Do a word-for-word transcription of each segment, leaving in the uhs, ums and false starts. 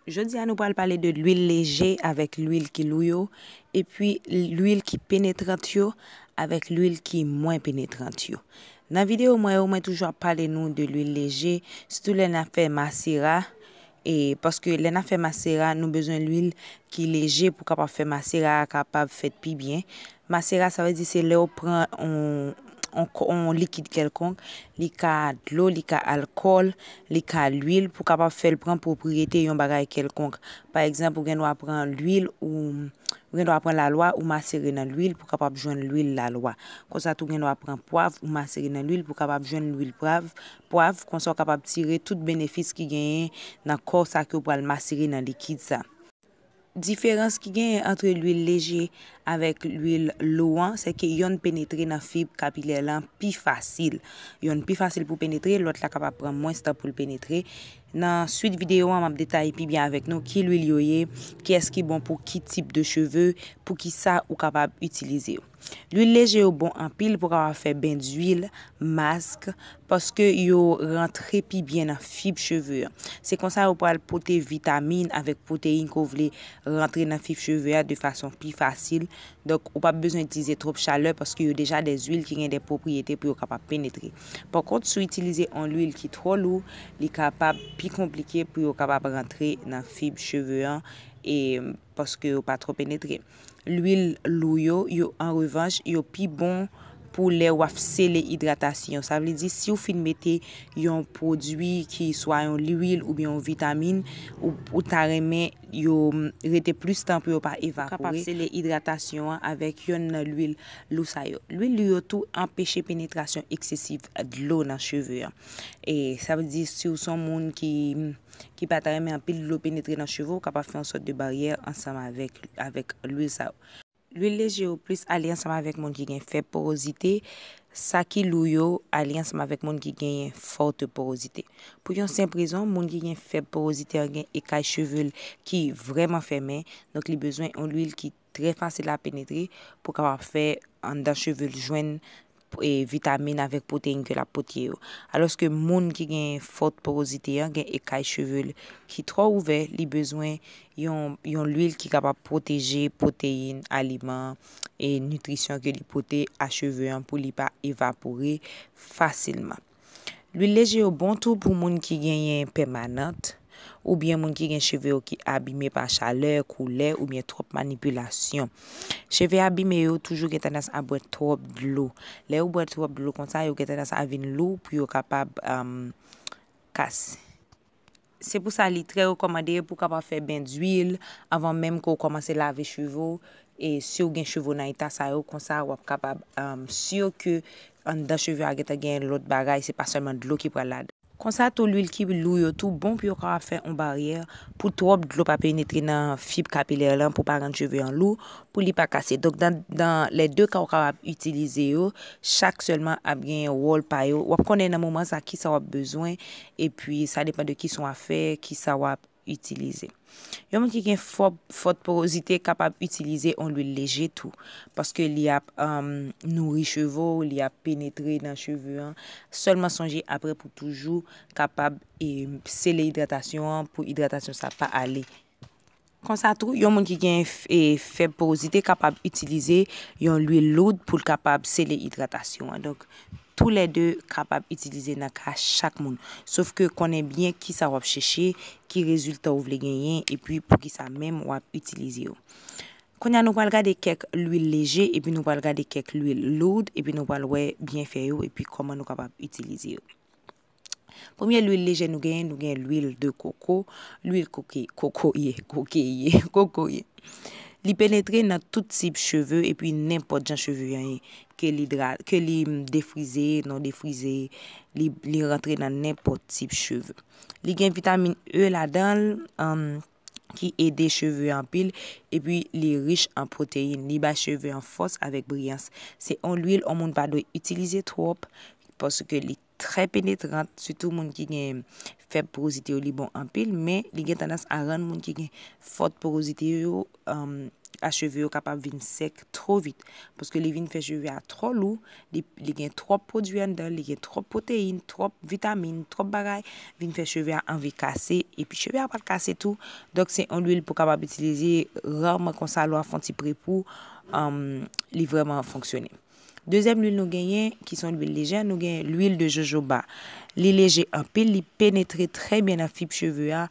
Jodi a nou pral pale de lwil leje avèk lwil ki lou yo, epi lwil ki penetrant yo avèk lwil ki mwen penetrant yo. Nan videyo mwen yo, mwen toujou ap pale nou de lwil leje, sitou lè n ap fè masera, e paske lè n ap fè masera, nou bezwen lwil ki leje pou kapab fè masera a kapab fèt pi byen. Masera, sa vle di se lè w pran on, on, on likid kèlkonk, li ka dlo, li ka alkòl, li ka lwil, pou kapab fè l pran pwopriyete yon bagay kèlkonk. Pa egzanp, ou gen dwa pran lwil, ou, ou gen dwa pran lalwa, ou masere nan lwil pou kapab jwenn lwil lalwa. Konsa tou, ou gen dwa pran pwav, ou masere nan lwil pou kapab jwenn lwil pwav, pwav, konsa w kapab tire tout benefis ki genyen nan kò sa ke w pral masere nan likid sa. Diferans ki genyen ant lwil leje avèk lwil lou an, se ke yonn penetre nan fib kapilè lan pi fasil. Yonn pi fasil pou penetre, lòt la kapab pran mwens tan pou l penetre. Nan swit videyo an, m ap detaye pi byen avèk nou ki lwil yo ye, kiyès ki bon pou ki tip de cheve, pou ki sa ou kapab itilize yo. Lwil leje yo bon anpil pou kapab fè ben dwil, mask, paske yo rantre pi byen nan fib cheve an. Se konsa yo pral pote vitamin avèk pwoteyin ke w vle rantre nan fib cheve a de fason pi fasil. Donk, ou p ap bezwen itilize twòp chalè paske yo deja de zwil ki gen de pwopriyete pou yo kapab penetre. Pakont, si w itilize yon lwil ki twò lou, li kapab pi konplike pou yo kapab rantre nan fib cheve an, e paske yo pa twò penetre. Lwil lou yo, yo, an revanch, yo pi bon pou lè w ap sele idratasyon. Sa vle di, si w fin mete yon pwodui ki swa yon lwil oubyen yon vitamin, ou, ou ta renmen yo, mm, rete plis tan pou yo pa evapore. Ou kapab sele idratasyon an avèk yonn nan lwil lou sa yo. Lwil lou yo tou anpeche penetrasyon eksesiv dlo nan cheve an. E sa vle di, si w se yon moun ki, ki pa ta renmen anpil dlo penetre nan cheve w, ou kapab fè yon sòt de baryè ansanm avèk, avèk lwil sa yo. Lwil leje yo plis ale ansanm avèk moun ki gen fèb porozite, sa ki lou yo ale ansanm avèk moun ki genyen fòt porozite. Pou yon senp rezon, moun ki gen fèb porozite an gen ekay cheve l ki vrèman fèmen, donk li bezwen yon lwil ki trè fasil a penetre pou kapab fè anndan cheve l jwenn, e, vitamin avèk pwoteyin ke l ap pote yo. Alòske moun ki gen fòt porozite an gen ekay cheve l ki twò ouvè, li bezwen yon, yon lwil ki kapab pwoteje pwoteyin, aliman e nitrisyon ke li pote a cheve an pou li pa evapore fasilman. Lwil leje yo bon tou pou moun ki genyen pèmanant, oubyen moun ki gen cheve yo ki abime pa chalè, koulè, oubyen twòp manipilasyon. Cheve abime yo toujou gen tandans a bwè twòp dlo. Lè yo bwè twòp dlo konsa, yo gen tandans a vin lou pou yo kapab, um, kase. Se pou sa li trè rekòmande pou kapab fè ben dwil anvan menm ke w kòmanse lave cheve w. E si w gen cheve w nan eta sa yo, konsa w ap kapab, um, si ke anndan cheve a gentan gen lòt bagay, se pa sèlman dlo ki pral ladan. Konsa tou, lwil ki lou yo tou bon pou yo kapab fè yon baryè pou twòp dlo pa penetre nan fib kapilè lan, pou pa rann cheve an lou, pou li pa kase. Donk, dan, dan lè de ka, w kapab itilize yo, chak sèlman ap gen wòl pa yo. W ap konnen nan moman sa ki sa w ap bezwen, epi sa depann de ki sa w ap fè, ki sa w ap itilize. Yon moun ki gen fò, fòt porozite kapab itilize yon lwil leje tou, paske li ap, um, nouri cheve w, li ap penetre nan cheve an. Sèlman sonje apre pou toujou kapab, e, sele idratasyon an, pou idratasyon sa pa ale. Konsa tou, yon moun ki gen f-, e, fèb porozite kapab itilize yon lwil loud pou l kapab sele idratasyon an. Donk, toulède kapab itilize nan ka chak moun. Sof ke konnen byen ki sa w ap chèche, ki rezilta w vle genyen, epi poukisa menm w ap itilize yo. Kounye a, nou pral gade kèk lwil leje, epi nou pral gade kèk lwil loud, epi nou pral wè byenfè yo, epi kòman nou kapab itilize yo. Premye lwil leje nou genyen, nou gen lwil de koko, lwil koke-, kokoye, kokoye, kokoye. Li penetre nan tout tip cheve epi nenpòt jan cheve an ye, ke li dra-, ke li, mm, defrize, non defrize, li, li rantre nan nenpòt tip cheve. Li gen vitamin E ladan l, um, ki ede cheve anpil, epi li rich an pwoteyin. Li bay cheve an fòs avèk briyans. Se yon lwil yon moun pa dwe itilize twòp, paske li trè penetrant, sitou moun ki gen fèb porozite yo, li bon anpil, men li gen tandans a rann moun ki gen fòt porozite yo, um, a cheve yo kapab vin sèk twò vit, paske li vin fè cheve a twò lou, li, li gen twòp pwodui anndan, li gen twòp pwoteyin, twòp vitamin, twòp bagay, vin fè cheve a anvi kase, epi cheve a pral kase tou. Donk, se yon lwil pou kapab itilize rarman konsa, lè w ap fè yon ti pre pou, um, li vrèman fonksyone. Dezyèm lwil nou genyen, ki se yon lwil lejè, nou gen lwil de jojoba. Li leje anpil, li penetre trè byen nan fib cheve a,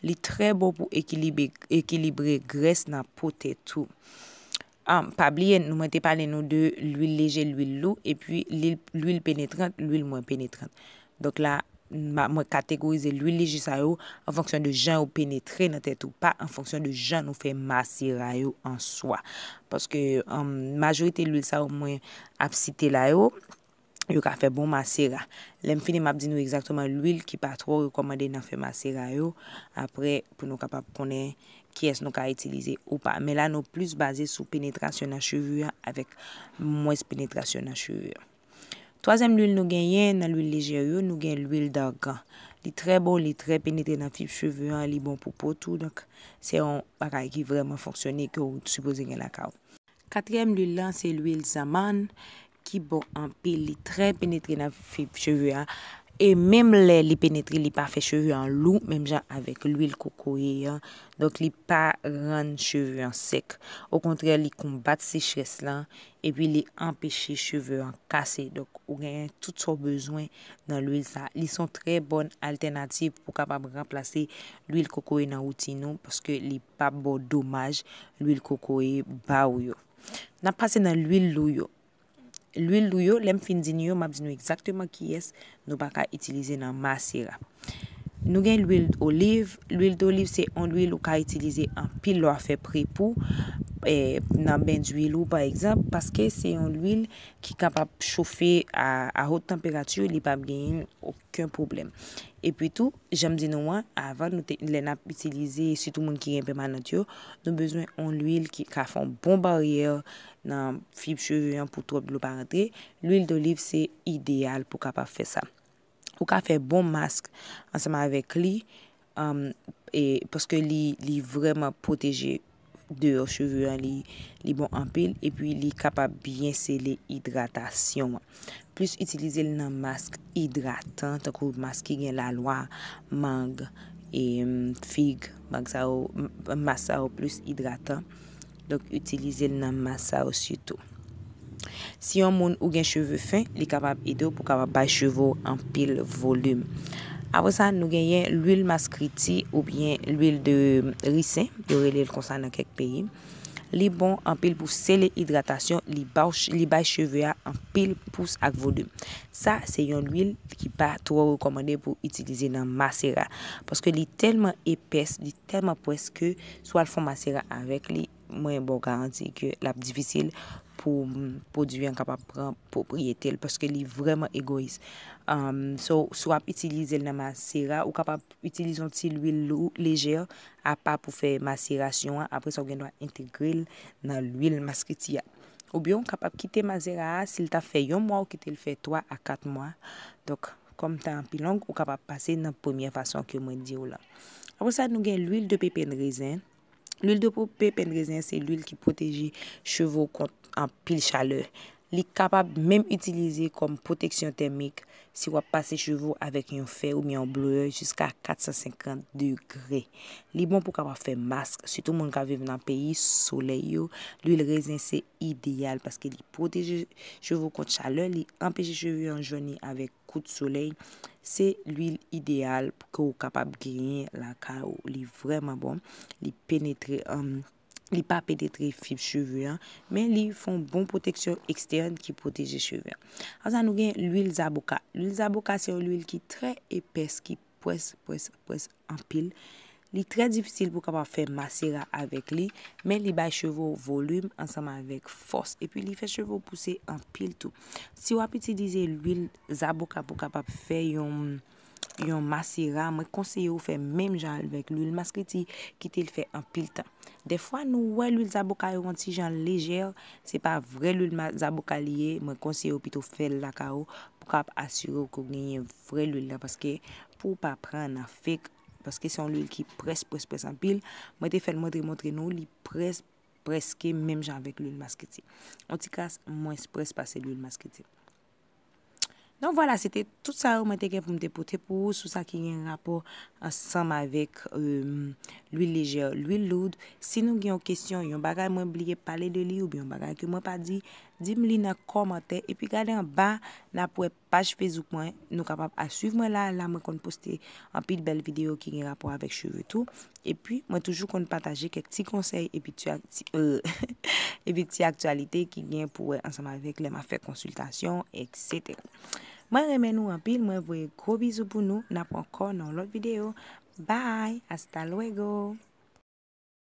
li trè bon pou ekilibre, ekilibre grès nan po tèt ou. Ah, pa bliye, nou, mwen te pale nou de lwil leje, lwil lou, epi lwil, lwil penetrant, lwil mwen penetrant. Donk la, ma, mwen kategorize lwil leje sa yo an fonksyon de jan yo penetre nan tèt ou, pa an fonksyon de jan nou fè masera yo an swa. Paske, um, majorite lwil sa yo mwen ap site la yo, yo ka fè bon masera. Lè m fini, m ap di nou egzakteman lwil ki pa twò rekòmande nan fè masera yo, apre pou nou kapab konnen kiyès nou ka itilize ou pa. Men la, nou plis baze sou penetrasyon nan cheve a avèk mwens penetrasyon nan cheve a. Twazyèm lwil nou genyen nan lwil lejè yo, nou gen lwil dargan. Li trè bon, li trè penetre nan fib cheve an, li bon pou po tou. Donk, se yon bagay ki vrèman fonksyone ke w sipoze gen lakay ou. Katriyèm lwil lan, se lwil zanmann ki bon anpil. Li trè penetre nan fib cheve a. E menm lè li penetre, li pa fè cheve an lou, menm jan avèk lwil kokoye an. Donk, li pa rann cheve an sèk. Okontrè, li konbat sechrès lan, epi li anpeche cheve an kase. Donk, ou genyen tout sa w bezwen nan lwil sa. Li se yon trè bòn altènativ pou kapab ranplase lwil kokoye nan woutin ou, paske li p ap ba w domaj lwil kokoye ba w yo. N ap pase nan lwil lou yo. Lwil lou yo, lè m fin di nou yo, m ap di nou egzakteman kiyès nou pa ka itilize nan masera. Nou gen lwil oliv. Lwil doliv se yon lwil ou ka itilize anpil lè w ap fè pre pou, eh, nan ben dwil ou, pa egzanp, paske se yon lwil ki kapab chofe a, a wot tanperati, li p ap genyen okenn pwoblèm. Epi tou, jan m di nou an, avan nou te, lè n ap itilize, sitou moun ki gen pèmanant yo, nou bezwen yon lwil ki ka fè yon bon baryè nan fib cheve an pou twòp dlo pa rantre. Lwil doliv se ideyal pou kapab fè sa. Ou ka fè bon mask ansanm avèk li, um, e, paske li, li vrèman pwoteje deyò cheve an, li, li bon anpil, epi li kapab byen sele idratasyon an. Plis itilize l nan mask idratan, tankou mask ki gen lalwa, mang, e, mm, fig, mang sa yo, m-, mask sa yo plis idratan. Donk, itilize l nan mask sa yo sitou. Si yon moun ou gen cheve fen, li kapab ede w pou kapab bay cheve w anpil volim. Apre sa, nou genyen lwil maskriti oubyen lwil de risen, yo rele l konsa nan kèk peyi. Li bon anpil pou sele idratasyon, li ba w ch-, li bay cheve a anpil pous ak volim. Sa, se yon lwil ki pa twò rekòmande pou itilize nan masera, paske li tèlman epès, li tèlman pwès ke si w al fè yon masera avèk li, mwen ba w garanti ke l ap difisil pou, mm, pwodui an kapab pran pwopriyete l, paske li vrèman egoyis. Um, so, si w ap itilize l nan masera, ou kapab itilize yon ti lwil lou, lejè, apa pou fè maserasyon an. Apre sa, ou gen dwa entegre l nan lwil maskriti a. Oubyen, ou kapab kite masera a, si l ta fè yon mwa, ou kite l fè twa a kat mwa. Donk, kòm tan an pi long, ou kapab pase nan premyè fason ke mwen di w lan. Apre sa, nou gen lwil de pepen rezen. Lwil de po-, pepen rezen se lwil ki pwoteje cheve w kont anpil chalè. Li kapab menm itilize kòm pwoteksyon tèmik si w ap pase cheve w avèk yon fè oubyen yon blower jiska kat san senkant degre. Li bon pou kapab fè mask, sitou moun k ap viv nan peyi solèy yo. Lwil rezen se ideyal paske li pwoteje cheve w kont chalè, li anpeche cheve yo jèni avèk kout solèy. Se lwil ideyal ke w kapab genyen lakay ou. Li vrèman bon. Li penetre, um, li pa penetre fib cheve an, men li fè yon bon pwoteksyon ekstèn ki pwoteje cheve an. Apre sa, nou gen lwil zaboka. Lwil zaboka se yon lwil ki trè epès, ki pwès, pwès, pwès anpil. Li trè difisil pou kapab fè masera avèk li, men li bay cheve w volim ansanm avèk fòs. Epi li fè cheve w pouse anpil tou. Si w ap itilize lwil zaboka pou kapab fè yon, yon masera, mwen konseye w fè menm jan avèk lwil maskreti, kite l fè anpil tan. Dèfwa nou wè lwil zaboka yo yon ti jan lejè, se pa vrè lwil zaboka li ye, mwen konseye w pito fè l lakay ou pou w kab asire w ke w genyen vrè lwil la, paske pou w pa pran nan fake, paske se yon lwil ki près, près, près anpil. Mwen te fè l montre, montre nou, li près, prèske menm jan avèk lwil maskreti. Yon ti kras mwens près pase lwil maskreti. Donk vwala, se te tout sa yo mwen te gen pou m te pote pou ou sou sa ki gen rapò ansanm avèk lwil lejè, lwil loud. Si nou gen yon kesyon, yon bagay mwen bliye pale de li oubyen yon bagay ke mwen pa di, di m li nan kòmantè. Epi gade anba, n ap wè paj Facebook mwen. Nou kapab al swiv mwen la. La mwen konn poste anpil bèl videyo ki gen rapò avèk cheve tou. Epi mwen toujou konn pataje kèk ti konsèy epi ti, epi ti aktyalite ki gen pou wè ansanm avèk lè m ap fè konsiltasyon, etsetera. Mwen renmen nou anpil, mwen voye gwo bizou pou nou, n ap ankò nan yon lòt videyo. Bye, hasta luego.